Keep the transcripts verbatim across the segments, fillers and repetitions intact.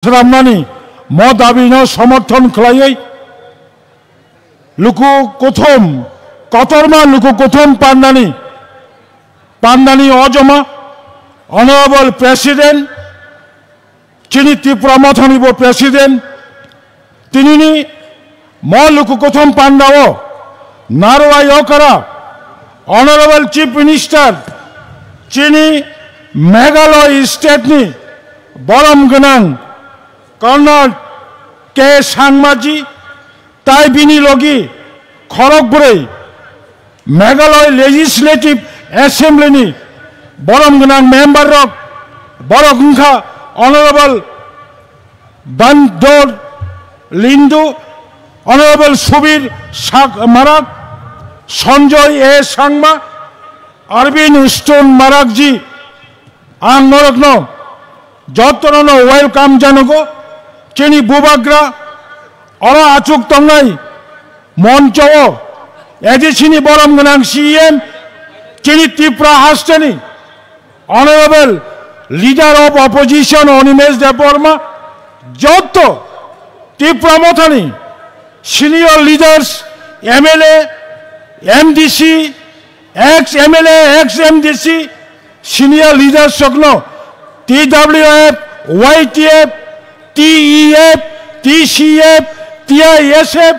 swnamnani mo dabino somorthon khlaiwi luku kuthum, kotorma luku kuthum pandani, pandani ojoma Honorable President, chini Tipra Mothani bo President, tinini mo luku kuthum pandao Narwai Okara, Honorable Chief Minister, chini Meghalaya State ni borom gwnang Conrad K Sangmaji, tai bini logi khorok bwrwi Meghalaya Legislative Assembly ni borom gwnang member rok, borok wngkha Honorable Bandor Lindu, Honorable Subir Sak-, Marak, Sanjoy A Sangma, Arvind Stone Marakji, ang norokno jotono no welcome janogo, chini bubagra oro achuk tongnai moncho o A D C ni borom gwnang C E M, chini Tripura hasteni Honorable Leader of Opposition Animesh Debbarma, joto Tipra Mothani senior leaders, M L A, M D C, ex M L A, ex M D C, senior leaders rokno T W F, Y T F, T E F, T C F, T I S F,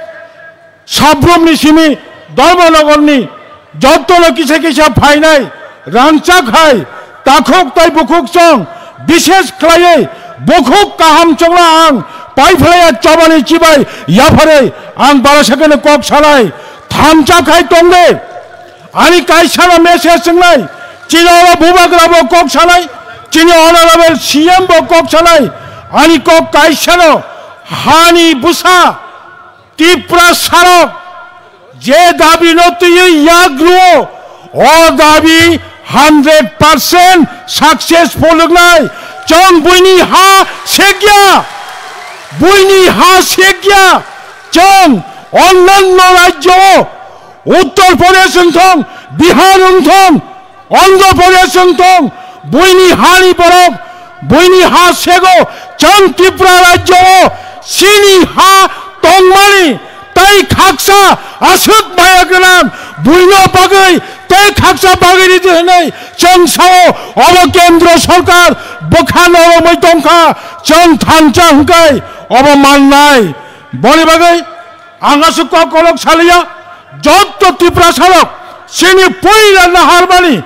Sabrumni simi Dharmanagarni jotono kisa kisa phainai rangchak hai takhuk tai bukhuk chong, bishes khlaiwi bukhuk kaham chongno ang paiphlaiya chobani chibai yapharwi ang bara sakeno kok sanai thansa khai tongde. Ani kaisano message wngnai, chini oro bubagra bo kok sanai, chini honorable C M bo kok sanai, ani kok kaisano hani bwsa Tipra sarok je dabi no twiwi yak rwo, o dabi hundred percent successful wngnai. Chwng buini ha sekya, buini ha sekya. Chwng onnanno rajyo o, Uttar Pradesh wngthong, Bihar wngthong, Andhra Pradesh wngthong, buini hani borok, buini ha sego, chwng Tripura rajyo o chini ha tongmani tei khaksa aswk maya gwnang buino bagwi tei khaksa bagwi ridi hwnwi chwng sao, obo kendro sorkar bwkha noromwi tongkha, chwng thansa hwnkhe obo mannai. Boni bagwi Ang aswk kok kolok saliya, jotto Tiprasa rok chini puila naharmani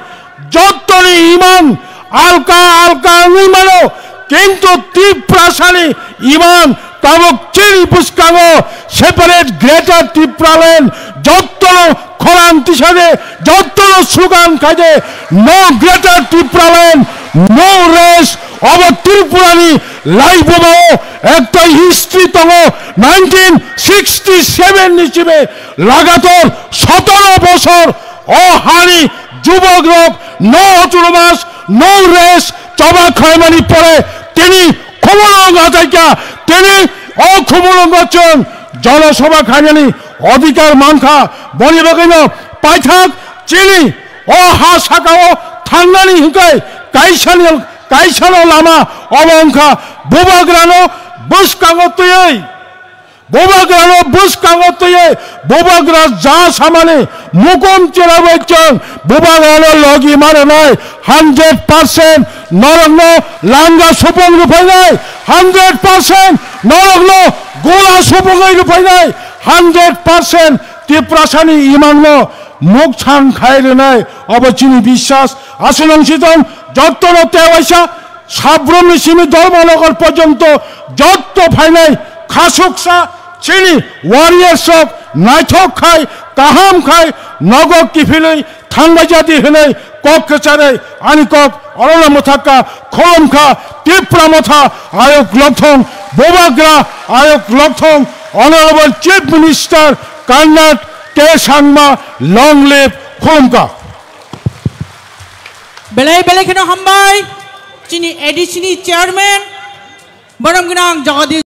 jottoni imang alka alka wngwi mano, kintu Tiprasani imang tabuk chini bwskango separate Greater Tipraland, jottono khorang tisade, jottono sugan khaide, no Greater Tipraland, no rest, obo Tripurani laibumao ekta history tongo, nineteen sixty seven ni sibe lagator sotoro bosor o hani jubok rok no autonomous, no rest choba khlaimani pore tini khumulwng achaikha, tini o khumulwngo chwng jonosabha khainani odhikar mankha, boni bagwino paithak chini o ha sakao thangnani hwnkhe kaisani, kaisano lama obo wngkha bubagrano bwskango twiwi, bubagrano bwskango twiwi, bubagra ja samani mukum cherabai chwng bubagrano logi ma rwnai, hundred percent norokno langa supung rwphainai, hundred percent norokno gola supungwi rwphainai, hundred percent Tiprasani imangno mukthang khai rwnai, obo chini biswas. Aswk nang si tong, jottono tewaisa, Sabrumni simi Dharmanagar porjonto jotto phainai khasuksa chini warriors rok naithok khai, kaham khai, nogo kiphilwi thangbai jadi hwnwi kok kwcharwi ani kok orono mwthakha, khulumkha, Tipra Motha ayuk lokthong, bubagra ayuk lokthong, Honorable Chief Minister Conrad K Sangma, long live, khulumkha. Belai belai kheno hambai chini A D C ni chairman, borom gwnang Jagadish.